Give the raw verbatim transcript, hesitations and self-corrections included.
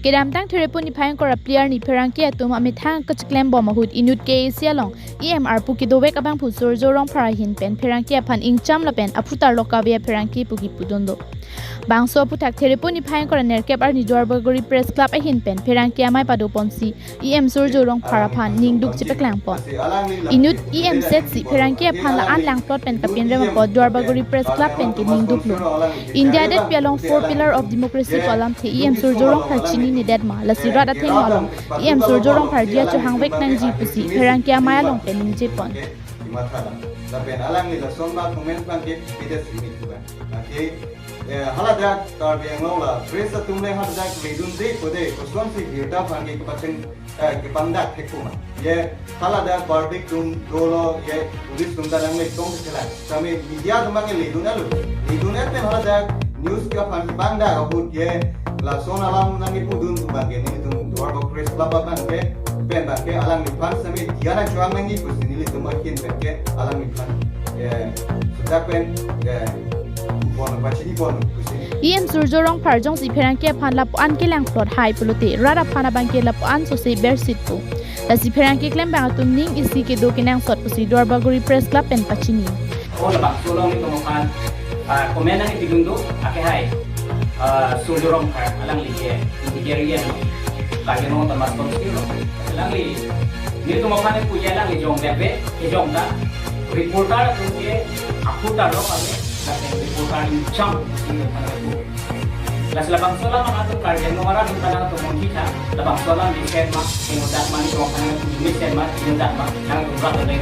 Kedamtang Therepo niphai ingkoi ra phli arni pherangke atum amethang kachiklem bom ahut inut K A A C along E M arpu kedovek abangphu Surjya Rongphar ahin pen pherangke aphan ingcham lapen aphu tarlok kave apherangke pu kipu dun do. Bangso aphuthak Therepo niphai ingkoi ra nerkep arni Duarbagori Press Club ahin pen pherangke amei padoponsi E M Surjya Rongphar aphan ningduk chepaklang pon. Inut E M setsi pherangke aphan la-an langplot pen kapinrem apot Duarbagori Press Club pen keningduk lun. India detpi along four pillar of democracy pu alamthe E M Surjya Rongphar chininedet ma, lasi rat athengno along E M Surjya Rongphar diya chohangvek nangji pusi pherangke amei along pen ningje pon. Kimatha dam. Lapen alangli lason ma comment abangke bidas ini tuba. Lake, eh, haladak Karbi Anglong la press atum le haladak ledunde kode kosonsi birta abangke kepacheng, eh, kepangdak thekpo ma. Ye haladak verdict atum dolo, ye police atum ta nangle tong kelang. Kami media atum abangke ledun alo. Ledun et pen haladak news ke aphan kepangdak ahut ye lason alam nangkepudun atum abangke nelitum Duarbagori Press Club abangke pen abangke alangliphan sami diya nangchohang nangji pusi nelitum ahin penke alangliphan, eh, sudak pen, eh, pon pachini pon pusi. E M Surjya Rongphar jongsi pherangke aphan lapu-an kelangplot hai pulote rat aphan abangke lapu-an sose bersitpo. Lasi pherangke klembang atum ning isi kedo kenangsot pusi Duarbagori Press Club pen pachini. Oh, labangso along nelitum aphan, ah, comment nangkepidun do, ake hai, ah, Surjya Rongphar alangli ke integrity ano, Karbi Anglong Autonomous Council lo. Alangli, nelitum aphan pu ye alangli jong debe, kejong ta, reporter atum ke aphu tarlok kave, lapen reporter ingcham, nelitum aphan pu. Lasi labangso alam atum Karbi Anglong arat atum kanang atum mungkin tha, labangso alam di sen ma, ingdak ma, nelitum aphan pu di sen ma, ingdak ma, nangtum rat atum